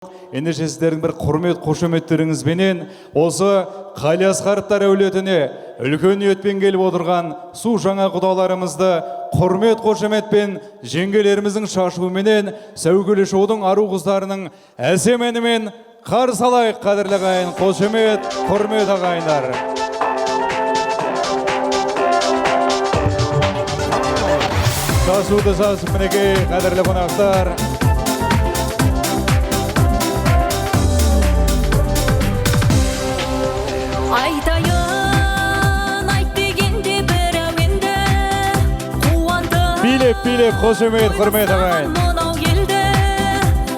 Ендеше сіздердің бір құрмет қошеметтеріңізбенен осы Қалиасқаровтар әулетіне үлкен ниетпен келіп отырған су жаңа құдаларымызды құрмет қошеметпен жеңгелеріміздің шашуыменен сәукеле шоудың ару қыздарының әсем әнімен қарсы алайық, қадірлі ағайын, қошемет, құрмет ағайындар. Шашуды шашып, мінекей, қадірлі қонақтар. Айтайын, айт дегенде бір әуенді қуантып Билеп, билеп, қошемет, құрмет ағайын. Мынау елді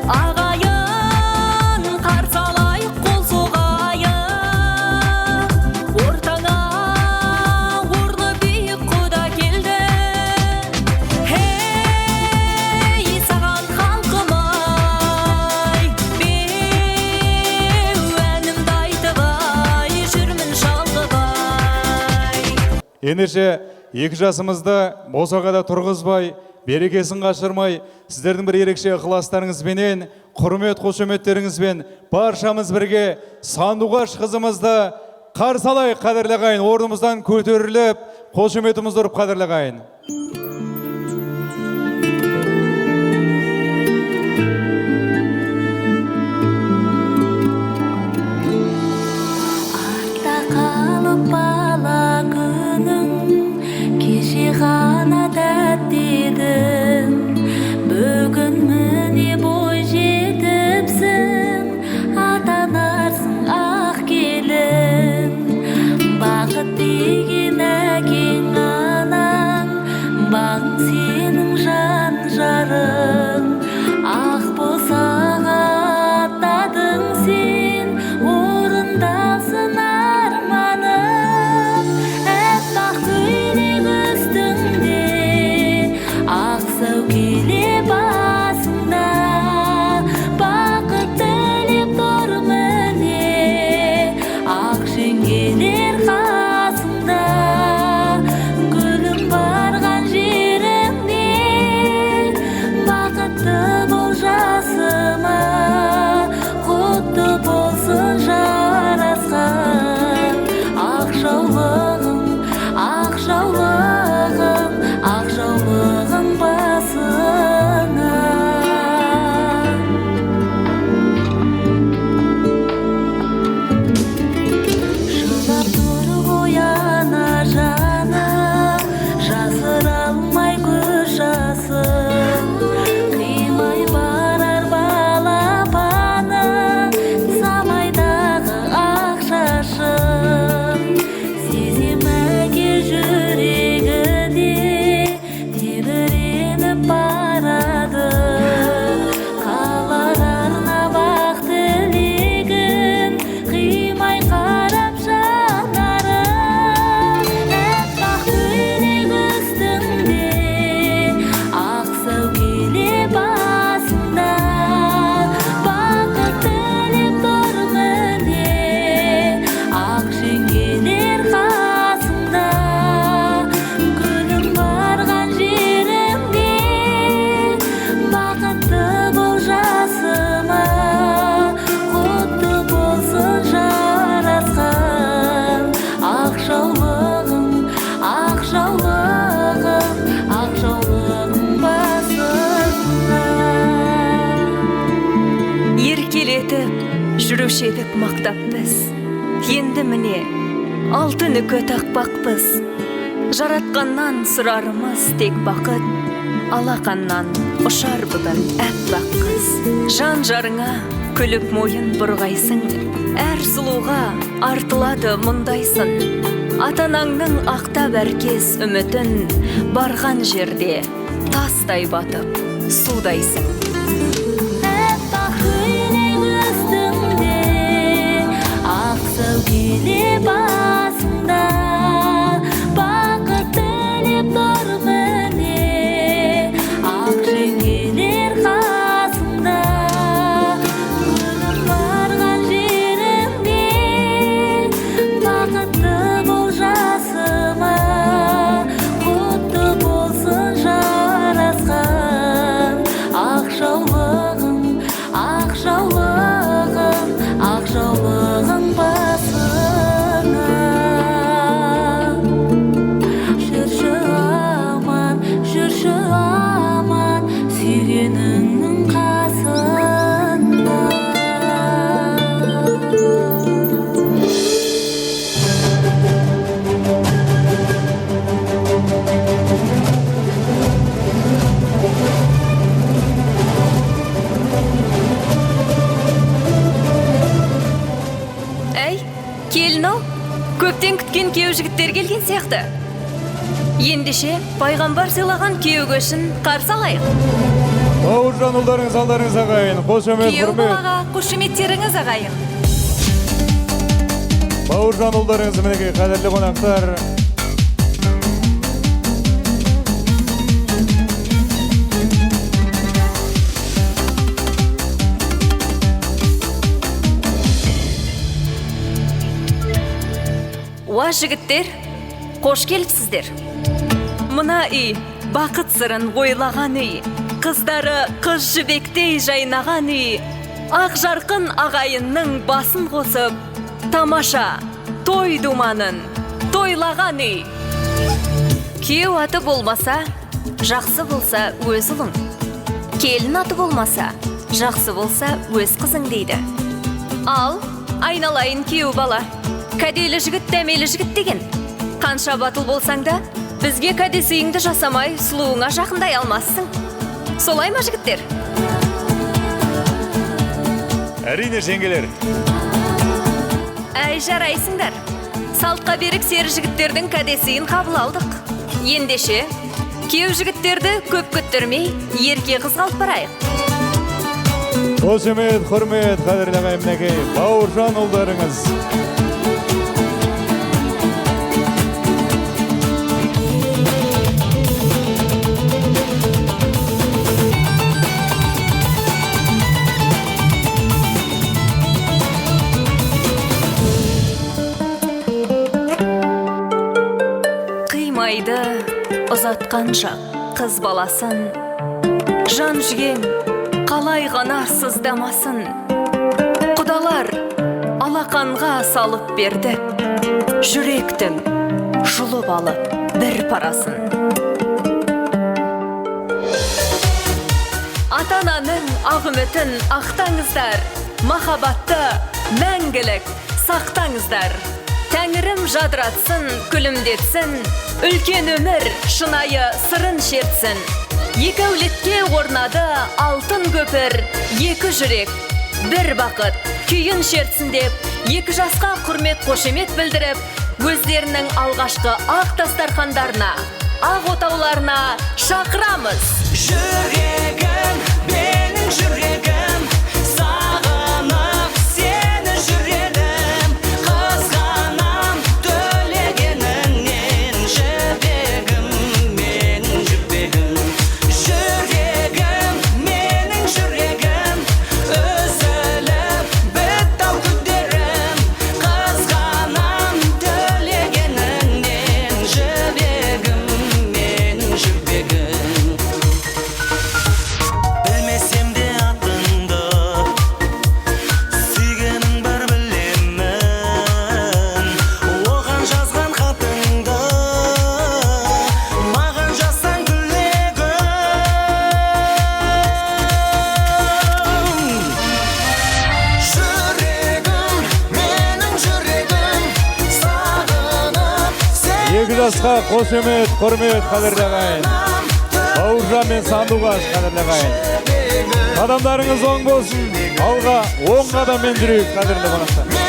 ағайын қарсы алайық, қол соғайық. Ортаңа орны биік құда келді. Ей, саған, халқым ай, беу әнімді айтып ай жүрмін шалқып ай. Ендеше екі жасымызды босағада тұрғызбай, берекесін қашырмай, сіздердің бір ерекше ықыластарыңызбенен, құрмет қошеметтеріңізбен баршамыз бірге Сандуғаш қызымызды қарсы алайық, қадірлі ағайын, орнымыздан көтеріліп, қошеметімізді ұрып, қадірлі ағайын. Артта қалып бала күнің, кеше ғана тәтті едің. Бүгін міне бой жетіпсің, атанарсың ақ келін. Бақыт деген әкең, анаң, бағың сенің жан жарың. Ақ босаға аттадың сен, орындалсын арманың. Әппақ көйлек үстіңде, ақ сәукеле басыңда. Бақыт тілеп тұр міне, ақ жеңгелер қасыңда. Гүлім, барған жеріңде бақытты бол, жасыма. Құтты болсын жарасқан ақ жаулығың, ақ жаулығың, ақ жаулығың басыңа. Жылап тұр ғой ана жаны, жасыра алмай көз жасын. Қимай барар балапаны, самайдағы ақ шашын. Сезем, әке жүрегі де тебіреніп барады. Қалар арнап ақ тілегін, қимай қарап жанарын. Әппақ көйлек үстіңде, ақ сәукеле басыңда. Бақыт тілеп тұр міне, ақ жеңгелер қасыңда. Гүлім, барған жеріңде бақытты бол, жасыма. Құтты болсын жарасқан ақ жаулығың, ақ жаулығың, ақ жаулығың басыңа. Еркелетіп жүруші едік мақтап біз. Енді міне алтын үкі тақпақпыз. Жаратқаннан сұрарымыз тек бақыт. Алақаннан ұшар бүгін әппақ қыз. Жан жарыңа күліп мойын бұрғайсың. Әр сұлуға артылады мұндайсын. Ата анаңның ақтап әркез үмітін, барған жерде тастай батып судайсың. Әппақ көйлек үстіңде, ақ сәукеле басыңда. Бақыт тілеп тұр міне, ақ жеңгелер қасыңда. Гүлім, барған жеріңде бақытты бол, жасыма. Құтты болсын жарасқан ақ Біздің күйеу жігіттер келген сияқты. Ендеше, пайғамбар сыйлаған күйеу көшін қарсы алайық. Бауыржан ұлдарыңыз алдарыңыз ағайын, қошемет, Күйеу құрмет. балаға қошеметтеріңіз ағайын. Бауыржан ұлдарыңыз, мінекей, қадірлі қонақтар. Уа жігіттер, қош келіпсіздер. Мына үй бақыт сырын ойлаған үй, қыздары қыз жібектей жайнаған үй, ақ жарқын ағайынның басын қосып, тамаша той думанын тойлаған үй. Күйеу аты болмаса, жақсы болса өз ұлың. Келін аты болмаса, жақсы болса өз қызың дейді. Ал, айналайын күйеу бала, кәделі жігіт дәмелі жігіт деген. Қанша батыл болсаң да, бізге кәдесыйыңды жасамай сұлуыңа жақындай алмассың. Солай ма, жігіттер? Әрине, жеңгелер. Әй, жарайсыңдар. Салтқа берік сері жігіттердің кәдесыйын қабыл алдық. Ендеше, күйеу жігіттерді көп күттірмей, ерке қызға алып барайық. Қошемет, құрмет, қадірлі ағайын, мінекей, Бауыржан ұлдарыңыз. Қимайды ұзатқан жақ қыз баласын, жан жүйең қалай ғана сыздамасын. Құдалар алақанға салып берді, жүректің жұлып алып бір парасын. Ата-ананың ақ үмітін ақтаңыздар, махаббатты мәңгілік сақтаңыздар. Тәңірім жадыратсын, күлімдетсін, үлкен өмір шынайы сырын шертсін. Екі әулетке орнады алтын көпір, екі жүрек, бір бақыт күйін шертсін деп, екі жасқа құрмет қошемет білдіріп, өздерінің алғашқы ақ дастархандарына, ақ отауларына шақырамыз. Жүрегім, менің жүрегім, сағынып сені жүр едім, қызғанам төлегеніңнен, жібегім, менің жібегім. Жүрегім, менің жүрегім, үзіліп бітті-ау күдерім, қызғанам төлегеніңнен, жібегім, менің жібегім. Білмесем де атыңды, сүйгенің бар білемін, оған жазған хатыңды маған жазсаң тілегім. Жүрегім, менің жүрегім, сағынып сені Екі жасқа қошемет, құрмет, қадірлі ағайын. Бауыржан мен Сандуғаш, қадірлі ағайын. Қадамдарыңыз оң болсын, алға оң қадаммен жүрейік, қадірлі қонақтар.